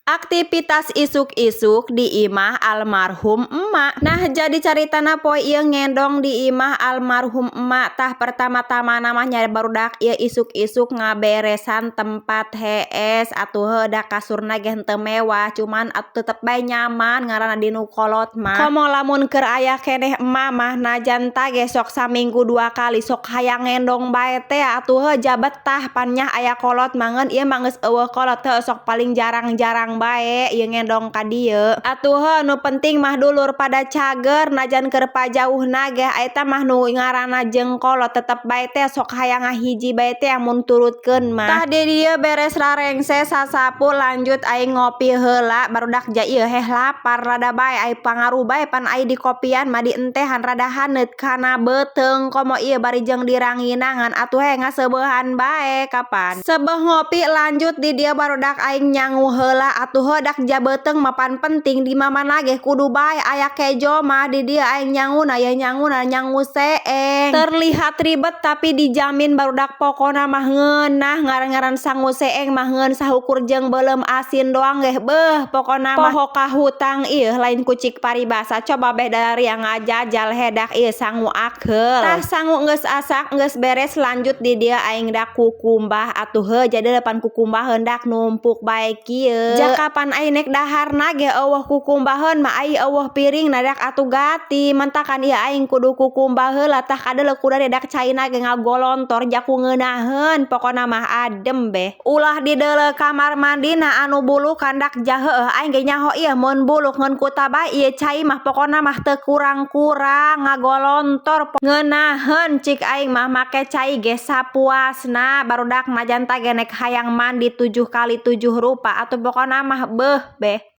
Aktivitas isuk-isuk di imah almarhum emak. Nah, jadi caritana poe ieu ngendong di imah almarhum emak. Tah, pertama-tama namanya, barudak, ieu isuk-isuk ngaberesan tempat hees atuh heuh, da kasurna ge henteu mewah, cuman atuh tetep bae nyaman ngaranna di nu kolot mah. Komo lamun keur aya keneh emak mah, najan ta ge sok saminggu dua kali sok hayang ngendong bae teh atuh heuh, ja betah pan nya aya kolot mah. Ngan ieu mah geus euweuh kolot, heuh, sok paling jarang-jarang bae ieu ngendong ka dieu atuh heuh. Nu penting mah dulur pada cager, najan keur pajauhna ge eta mah nu ngaranna jeung kolot tetep bae teh sok hayang ngahiji bae teh mun turutkeun mah. Tah, di dieu beres rarengse, sasapu, lanjut aing ngopi heula, barudak, ja ieu heh lapar rada bae ai pangaruh bae pan ai di kopian mah, di entehan rada haneut kana beuteung, komo ieu bari jeung diranginangan atuh heh, ngaseubeuhan bae. Kapan sebeh ngopi, lanjut di dieu, barudak, aing nyangu heula atuh heuh, dak ja beuteung mah pan penting, di mamana ge kudu bae aya kejo mah. Di dieu aing nyanguna ye, nyanguna nyangu seeng, terlihat ribet tapi dijamin, barudak, pokona mah ngeunah. Ngaran-ngaran sangu seeng mah ngeun sahukur jeung beuleum asin doang ge beuh, pokona mah poho ka hutang ieu lain kucik paribasa. Coba beh dari yang ngajajal hedak ieu sangu akeul. Tah, sangu geus asak, geus beres, lanjut di dieu aing dak kukumbah atuh heuh, jadi depan kukumbah hendak numpuk bae kieu. Ja kapan aing nek daharna ge euweuh kukumbaheun mah, ai euweuh piring dak atuh gati mentakan ieu aing kudu kukumbah heula. Tah, kadeuleu kuda dak caina ge ngagolontor ja ku ngeunaheun, pokona mah adem beh. Ulah dideuleu kamar mandina anu bulukan, dak ja heueuh aing ge nyaho ieu mun buluk ngan ku tabah ieu cai mah pokona mah teu kurang-kurang ngagolontor, ngeunaheun cik aing mah. Make cai ge sapuasna, barudak, najan ta ge nek hayang mandi tujuh kali tujuh rupa atuh, pokona mah beuh beh.